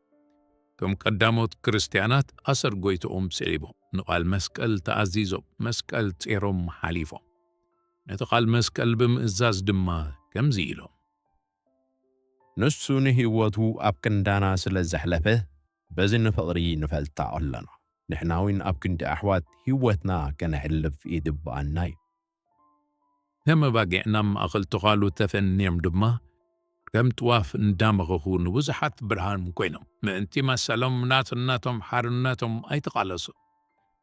ከም ቀዳሞት ክርስትያናት ኣሰር ጎይትኦም ስዒቦም፣ ንቓል መስቀል ተኣዚዞም፣ መስቀል ጼሮም ሓሊፎም። ነቲ ቃል መስቀል ብምእዛዝ ድማ ከምዚ ኢሎም። ንሱ ንህይወቱ ኣብ ክንዳና ስለ ዘሕለፈ፣ በዚ ንፍቕሪ ንፈልጣ ኣለና። ንሕና እውን ኣብ ክንዲ ኣሕዋት ህይወትና ከነሕልፍ ይግብኣና እዩ። ከም ኣባጊዕ ናብ ማእከል ተዃሉ ተፈንዮም ድማ፣ ከም ጥዋፍ እንዳመኸኹ ንብዙሓት ብርሃን ኮይኖም። ምእንቲ መሰሎም ናጽነቶም ሓርነቶም ኣይተቓለሱ።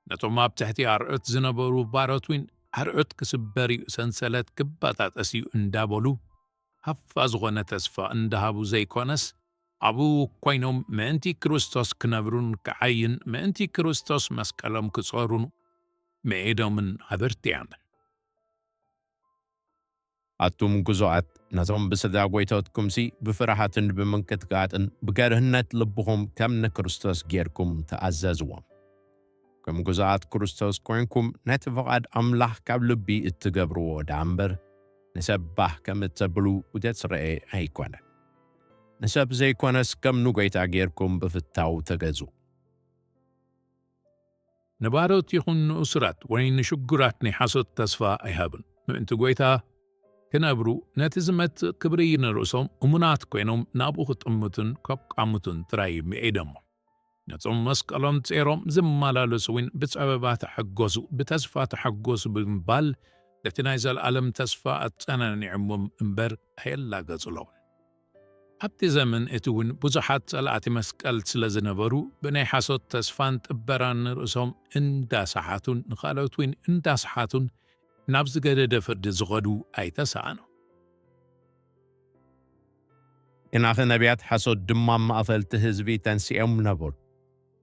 ነቶም ኣብ ትሕቲ ኣርዑት ዝነበሩ ባሮት እውን ኣርዑት ክስበር እዩ፣ ሰንሰለት ክበጣጠስ እዩ እንዳበሉ፣ ሃፋ ዝኾነ ተስፋ እንዳሃቡ ዘይኮነስ፣ ኣብኡ ኮይኖም ምእንቲ ክርስቶስ ክነብሩን ክዓይን፣ ምእንቲ ክርስቶስ መስቀሎም ክጾሩን ምዒዶምን ኣበርቲዖምን። ኣቱም ግዙኣት፣ ነቶም ብስጋ ጎይቶትኩምሲ ብፍርሃትን ብምንቅጥቃጥን ብገርህነት ልብኹም ከም ንክርስቶስ ጌርኩም ተኣዘዝዎም። ከም ግዙኣት ክርስቶስ ኮይንኩም ነቲ ፍቓድ ኣምላኽ ካብ ልቢ እትገብርዎ ደኣ እምበር፣ ንሰብ ባህ ከም እተብሉ ገጽ ረኤ ኣይኮነን። ንሰብ ዘይኮነስ ከም ንጎይታ ጌርኩም ብፍታው ተገዙ። ንባሮት ይኹን ንእሱራት ወይ ንሽጉራት ናይ ሓሶት ተስፋ ኣይሃብን። ምእንቲ ጎይታ ክነብሩ፣ ነቲ ዝመጽእ ክብሪ ንርእሶም እሙናት ኮይኖም ናብኡ ክጥምቱን ከቋምቱን ጥራይ ምዒዶሞ። ነጾም መስቀሎም ጼሮም ዝመላለሱ እውን ብጸበባ ተሐጎሱ፣ ብተስፋ ተሐጎሱ ብምባል ነቲ ናይ ዘለኣለም ተስፋ ኣጸናኒዖሞም እምበር ኣየላገጹሎምን። ኣብቲ ዘመን እቲ እውን ብዙሓት ጸላእቲ መስቀል ስለ ዝነበሩ፣ ብናይ ሓሶት ተስፋን ጥበራን ንርእሶም እንዳሰሓቱን ንኻልኦት እውን እንዳሰሓቱን ናብ ዝገደደ ፍርዲ ዝኸዱ ኣይተሳእኑ። ግናኸ ነቢያት ሓሶት ድማ ኣብ ማእከል እቲ ህዝቢ ተንሲኦም ነበሩ።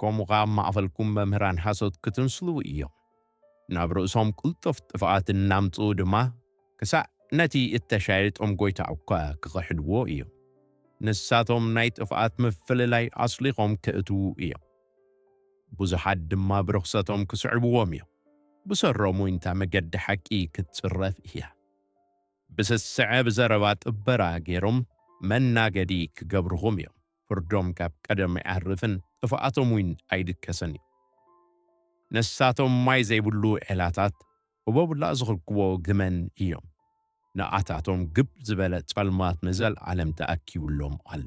ከምኡ ኸኣ ኣብ ማእከልኩም መምህራን ሓሶት ክትንስልዉ እዮም። ናብ ርእሶም ቅልጡፍ ጥፍኣት እናምጽኡ ድማ፣ ክሳዕ ነቲ እተሻየጦም ጐይታ እኳ ክኽሕድዎ እዮም። ንሳቶም ናይ ጥፍኣት ምፍልላይ ኣስሊኾም ክእትዉ እዮም። ብዙሓት ድማ ብርኽሰቶም ክስዕብዎም እዮም። ብሰሮም እውን እታ መገዲ ሓቂ ክትጽረፍ እያ። ብስስዐ ብዘረባ ጥበራ ገይሮም መናገዲ ክገብርኹም እዮም። ፍርዶም ካብ ቀደም ኣይዓርፍን፣ ጥፍኣቶም እውን ኣይድከስን እዩ። ንሳቶም ማይ ዘይብሉ ዔላታት፣ ህቦብላ ዝኽልክዎ ግመን እዮም። ንኣታቶም ግብ ዝበለ ጸልማት ንዘለዓለም ተኣኪቡሎም ኣሎ።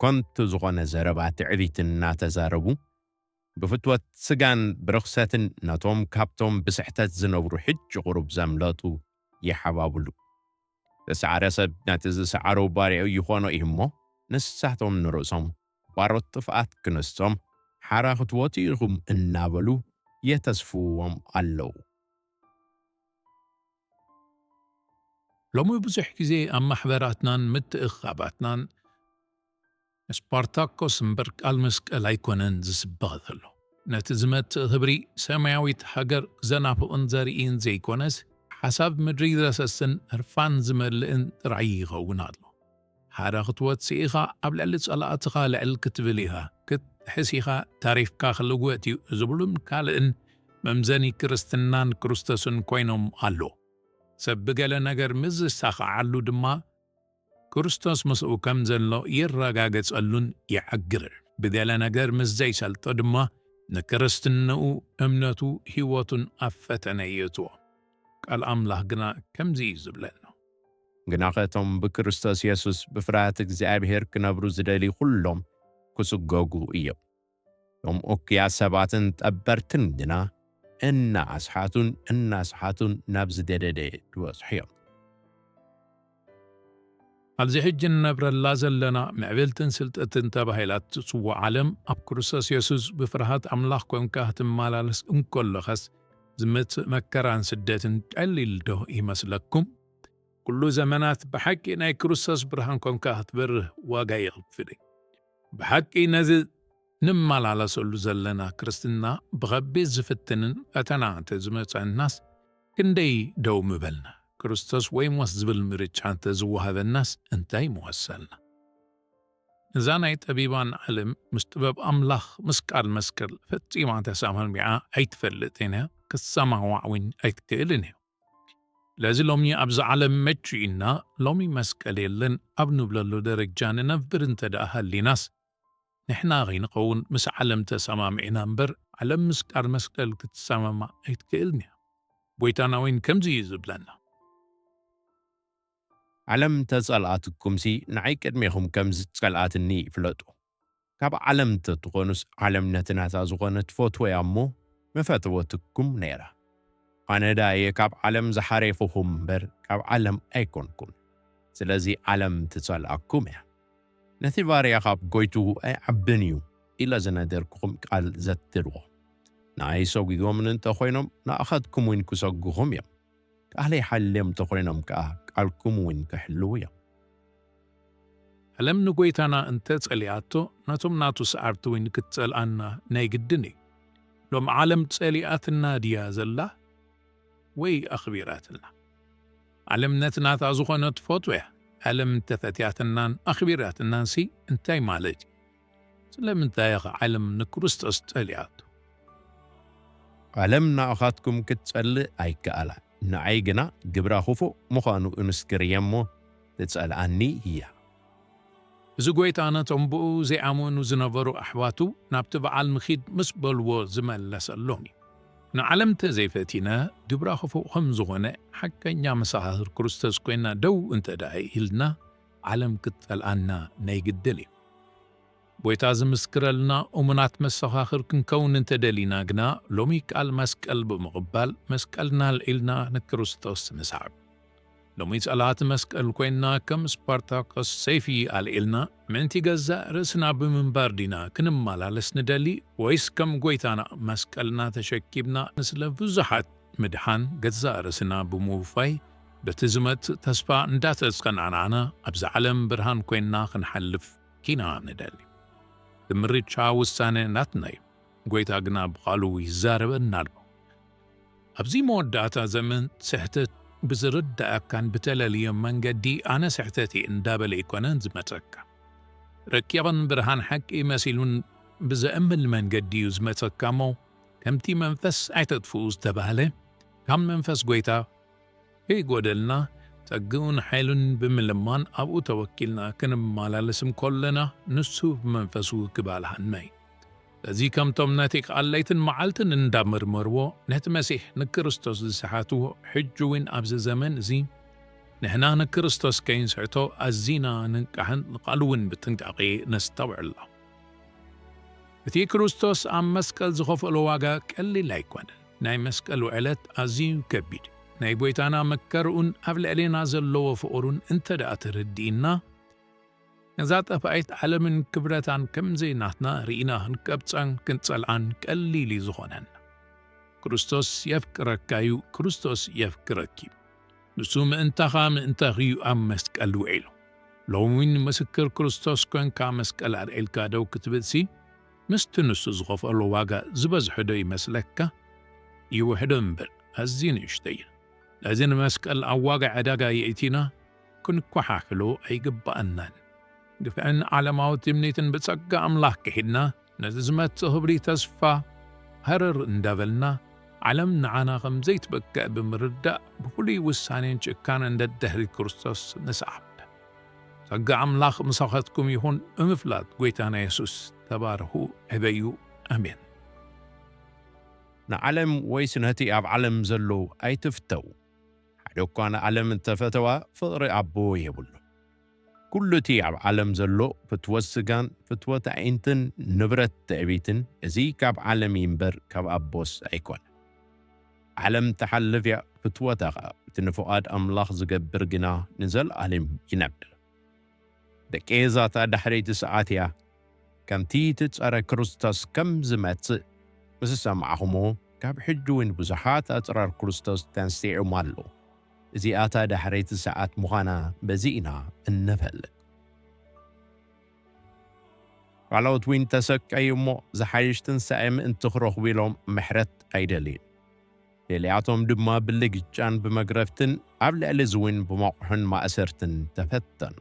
ኮንቱ ዝኾነ ዘረባ ትዕቢት እናተዛረቡ፣ ብፍትወት ስጋን ብርኽሰትን ነቶም ካብቶም ብስሕተት ዝነብሩ ሕጂ ቁሩብ ዘምለጡ ይሓባብሉ። ዝሰዓረ ሰብ ነቲ ዝሰዓሮ ባርያኡ ይኾኖ እዩ እሞ፣ ንሳቶም ንርእሶም ባሮት ጥፍኣት ክንሶም ሓራ ክትወቱ ኢኹም እናበሉ የተስፍዎም ኣለዉ። ሎሚ ብዙሕ ግዜ ኣብ ማሕበራትናን ምትእኽኻባትናን ስፓርታኮስ እምበር ቃል መስቀል ኣይኮነን ዝስበኽ ዘሎ። ነቲ ዝመጽእ ክብሪ ሰማያዊት ሃገር ዘናፍቕን ዘርእን ዘይኮነስ፣ ሓሳብ ምድሪ ዘሰስን ህርፋን ዝመልእን ጥራይ ይኸውን ኣሎ። ሓደ ክትወጽእ ኢኻ፣ ኣብ ልዕሊ ጸላእትኻ ልዕል ክትብል ኢኻ፣ ክትጥሕስ ኢኻ፣ ታሪፍካ ክልወጥ እዩ ዝብሉን ካልእን መምዘኒ ክርስትናን ክርስቶስን ኮይኖም ኣሎ። ሰብ ብገለ ነገር ምስ ዝሳኸዓሉ ድማ ክርስቶስ ምስኡ ከም ዘሎ ይረጋገጸሉን ይዓግር። ብገለ ነገር ምስ ዘይሰልጦ ድማ ንክርስትንኡ፣ እምነቱ፣ ህይወቱን ኣብ ፈተነ የእትዎ። ቃል ኣምላኽ ግና ከምዚ እዩ ዝብለና። ግናኸ እቶም ብክርስቶስ የሱስ ብፍርሃት እግዚኣብሔር ክነብሩ ዝደልዩ ኩሎም ክስጎጉ እዮም። እቶም እኩያት ሰባትን ጠበርትን ግና እናኣስሓቱን እናስሓቱን ናብ ዝደደደ ዝበጽሑ እዮም። ኣብዚ ሕጂ እንነብረላ ዘለና ምዕብልትን ስልጥትን ተባሂላ እትጽዋዕ ዓለም፣ ኣብ ክርስቶስ የሱስ ብፍርሃት ኣምላኽ ኮንካ ክትመላለስ እንከለኸስ፣ ዝመጽእ መከራን ስደትን ቀሊል ዶ ይመስለኩም? ኩሉ ዘመናት ብሓቂ ናይ ክርስቶስ ብርሃን ኮንካ ክትበርህ ዋጋ የኽፍል እዩ። ብሓቂ ነዚ ንመላለሰሉ ዘለና ክርስትና ብኸቢድ ዝፍትንን ፈተና እንተ ዝመጸናስ፣ ክንደይ ደው ምበልና? ክርስቶስ ወይ ሞት ዝብል ምርጫ እንተ ዝወሃበናስ እንታይ ምወሰልና? እዛ ናይ ጠቢባን ዓለም ምስ ጥበብ ኣምላኽ፣ ምስ ቃል መስቀል ፈጺማ ተሰማሚዓ ኣይትፈልጥን እያ፣ ክትሰማማዕ እውን ኣይትክእልን እያ። ስለዚ ሎሚ ኣብዛ ዓለም መቺኡና፣ ሎሚ መስቀል የለን ኣብ ንብለሉ ደረጃ ንነብር እንተ ደኣ ሃሊናስ፣ ንሕና ከይንኸውን ምስ ዓለም ተሰማሚዕና እምበር፣ ዓለም ምስ ቃል መስቀል ክትሰማማዕ ኣይትክእልን እያ። ጎይታና እውን ከምዚ እዩ ዝብለና። ዓለም ተጸልኣትኩምሲ፣ ንዓይ ቅድሜኹም ከም ዝጸልኣትኒ ይፍለጡ። ካብ ዓለም እንተትኾኑስ፣ ዓለም ነቲ ናታ ዝኾነ ትፈትዎ እያ እሞ፣ ምፈተወትኩም ነይራ። ኣነ ደኣ እየ ካብ ዓለም ዝሓሬኹኹም እምበር፣ ካብ ዓለም ኣይኮንኩን። ስለዚ ዓለም ትጸልኣኩም እያ። ነቲ ባርያ ካብ ጎይትኡ ኣይዓብን እዩ ኢለ ዝነገርኩኹም ቃል ዘትርዎ። ንኣይ ሰጒጎምን እንተ ኾይኖም፣ ንኣኻትኩም እውን ክሰጉኹም እዮም። ቃለይ ሓልዮም እንተ ኾይኖም ከኣ፣ ቃልኩም እውን ክሕልዉ እዮም። ዓለም ንጎይታና እንተ ጸሊኣቶ፣ ነቶም ናቱ ሰዓብቲ እውን ክትጸልኣና ናይ ግድን እዩ። ሎም ዓለም ጸሊኣትና ድያ ዘላ ወይ ኣኽቢራትና? ዓለም ነቲ ናታ ዝኾነ ትፈትዎ እያ። ዓለም እንተ ፈትያትናን ኣኽቢራትናንሲ እንታይ ማለት እዩ? ስለምንታይ እያ ዓለም ንክርስቶስ ጸሊኣቶ? ዓለም ንኣኻትኩም ክትጸልእ ኣይከኣላን። ንዓይ ግና ግብራ ክፉእ ምዃኑ እምስክር እየ እሞ፣ ትጸልኣኒ እያ። እዚ ጎይታ ነቶም ብኡ ዘይኣመኑ ዝነበሩ ኣሕዋቱ ናብቲ በዓል ንኺድ ምስ በልዎ ዝመለሰሎም እዩ። ንዓለም እንተ ዘይፈቲነ፣ ግብራ ክፉእ ከም ዝኾነ ሓቀኛ መሰኻኽር ክርስቶስ ኮይና ደው እንተ ደኣ ኢልና፣ ዓለም ክትጸልኣና ናይ ግድን እዩ። ጎይታ ዝምስክረልና እሙናት መሰኻኽር ክንከውን እንተ ደሊና ግና፣ ሎሚ ቃል መስቀል ብምቕባል፣ መስቀልና ኣልዒልና ንክርስቶስ ንስዓብ። ሎሚ ጸላእቲ መስቀል ኮይንና፣ ከም ስፓርታኮስ ሰይፊ ኣልዒልና፣ ምእንቲ ገዛእ ርእስና ብምንባር ዲና ክንመላለስ ንደሊ? ወይስ ከም ጎይታና መስቀልና ተሸኪምና፣ ንስለ ብዙሓት ምድሓን ገዛእ ርእስና ብምውፋይ፣ በቲ ዝመጽእ ተስፋ እንዳተጸናናዕና፣ ኣብዛ ዓለም ብርሃን ኮይንና ክንሓልፍ ኪና ንደሊ? እቲ ምርጫ ውሳነ ናትና እዩ። ጎይታ ግና ብቓሉ ይዛረበና ኣሎ። ኣብዚ መወዳእታ ዘመን ስሕተት ብዝርዳኣካን ብተለልዮ መንገዲ ኣነ ስሕተት እየ እንዳበለ ኣይኮነን ዝመጸካ። ረቂቕን ብርሃን ሓቂ መሲሉን ብዘእምን መንገዲ እዩ ዝመጸካ እሞ፣ ከምቲ መንፈስ ኣይተጥፍኡ ዝተባህለ፣ ካብ መንፈስ ጐይታ ከይጎደልና ጸግኡን ሓይሉን ብምልማን ኣብኡ ተወኪልና ክንመላለስ እንከለና ንሱ ብመንፈሱ ክባልሃና እዩ። ስለዚ ከምቶም ነቲ ቃል ለይትን መዓልትን እንዳመርመርዎ ነቲ መሲሕ ንክርስቶስ ዝሰሓትዎ ሕጂ እውን ኣብዚ ዘመን እዚ ንሕና ንክርስቶስ ከይንስሕቶ ኣዚና ንንቃሕን ንቃሉ እውን ብጥንቃቄ ነስተውዕሎ። እቲ ክርስቶስ ኣብ መስቀል ዝኸፈሎ ዋጋ ቀሊል ኣይኮነን። ናይ መስቀሉ ዕለት ኣዝዩ ከቢድ። ናይ ጐይታና መከርኡን ኣብ ልዕሌና ዘለዎ ፍቕሩን እንተ ደኣ ተረዲእና፣ ነዛ ጠፋኢት ዓለምን ክብረታን ከምዘይ ናትና ርኢና ክንቀብጻን ክንጸልኣን ቀሊል እዩ ዝኾነና። ክርስቶስ የፍቅረካ እዩ፣ ክርስቶስ የፍቅረኪ እዩ። ንሱ ምእንታኻ ምእንታኺ እዩ ኣብ መስቀል ውዒሉ። ሎሚ እውን ምስክር ክርስቶስ ኮንካ መስቀል ኣልዒልካ ደው ክትብልሲ፣ ምስቲ ንሱ ዝኸፈሎ ዋጋ ዝበዝሐ ዶ ይመስለካ? ይውሕዶ እምበር፣ ኣዝዩ ንእሽቶ እዩ። ነዚ ንመስቀል ኣብ ዋጋ ዕዳጋ የእቲና ክንኮሓሕሎ ኣይግባኣናን። ግፍዕን ዓለማዊ ትምኒትን ብጸጋ ኣምላኽ ክሒድና፣ ነዚ ዝመጽእ ክብሪ ተስፋ ሃረር እንዳበልና፣ ዓለም ንዓና ከም ዘይትበቅዕ ብምርዳእ፣ ብፍሉይ ውሳኔን ጭካነን ደድሕሪ ክርስቶስ ንስዓብ። ጸጋ ኣምላኽ ምሳኻትኩም ይኹን። ብምፍላጥ ጐይታና የሱስ ተባረኹ፣ ዕበዩ። ኣሜን። ንዓለም ወይስ ነቲ ኣብ ዓለም ዘሎ ኣይትፍተው። ሓደ እኳ ንዓለም እንተፈተዋ፣ ፍቕሪ ኣቦ የብሉ። ኩሉ እቲ ኣብ ዓለም ዘሎ ፍትወት ስጋን ፍትወት ኣዒንትን ንብረት ትዕቢትን፣ እዚ ካብ ዓለም እዩ እምበር ካብ ኣቦስ ኣይኮነን። ዓለም ትሓልፍ እያ፣ ፍትወታ ኸኣ። እቲ ንፍቓድ ኣምላኽ ዝገብር ግና ንዘለኣለም ይነብር። ደቂ እዛ እታ ዳሕረይቲ ሰዓት እያ። ከምቲ እቲ ጸረ ክርስቶስ ከም ዝመጽእ ምስ ሰማዕኹሞ፣ ካብ ሕጂ እውን ብዙሓት ኣጽራር ክርስቶስ ተንሲዖም ኣለዉ። እዚኣ እታ ዳሕረይቲ ሰዓት ምዃና በዚ ኢና እንፈልጥ። ካልኦት እውን ተሰቀዩ እሞ፣ ዝሓይሽ ትንሳኤ ምእንቲ ክረኽቡ ኢሎም ምሕረት ኣይደልዩን። ገሊኣቶም ድማ ብልግጫን ብመግረፍትን ኣብ ልዕሊ እዚ እውን ብመቑሕን ማእሰርትን ተፈተኑ።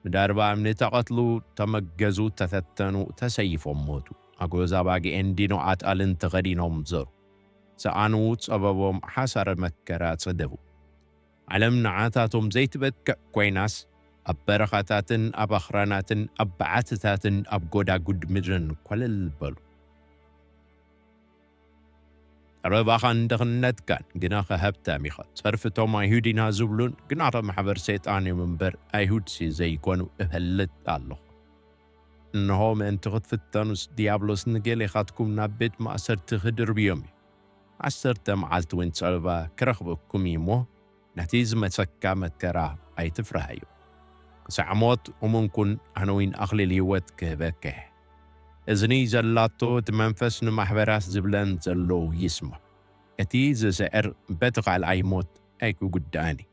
ብዳርባ እምኒ ተቐትሉ፣ ተመገዙ፣ ተፈተኑ፣ ተሰይፎም ሞቱ። ኣጎዛ ባግኤን ዲኖ ኣጣልን ተኸዲኖም ዘሩ። ሰኣኑ፣ ጸበቦም ሓሳረ መከራ ጸደቡ። ዓለም ንዓታቶም ዘይትበቅዕ ኮይናስ፣ ኣብ በረኻታትን ኣብ ኣኽራናትን ኣብ በዓትታትን ኣብ ጎዳጉድ ምድርን ኮለል በሉ። ቀረባኻን ድኽነትካን ግናኸ ሃብታም ኢኻ። ጸርፊ እቶም ኣይሁድ ኢና ዝብሉን ግናኸ ማሕበር ሰይጣን እዮም እምበር ኣይሁድሲ ዘይኮኑ እፈልጥ ኣለኹ። እንሆ ምእንቲ ክትፍተኑስ ዲያብሎስ ንገሌኻትኩም ናብ ቤት ማእሰርቲ ክድርብዮም እዩ። ዓሰርተ መዓልቲ እውን ጸበባ ክረኽበኩም እዩ እሞ፣ ነቲ ዝመጸካ መከራ ኣይትፍርሃዮ። ክሳዕ ሞት እሙን ኩን፣ ኣነ እውን ኣኽሊል ህይወት ክህበካ እየ። እዝኒ ዘላቶ እቲ መንፈስ ንማሕበራት ዝብለን ዘለዉ ይስማዕ። እቲ ዝስዕር በቲ ካልኣይ ሞት ኣይክጉዳእን እዩ።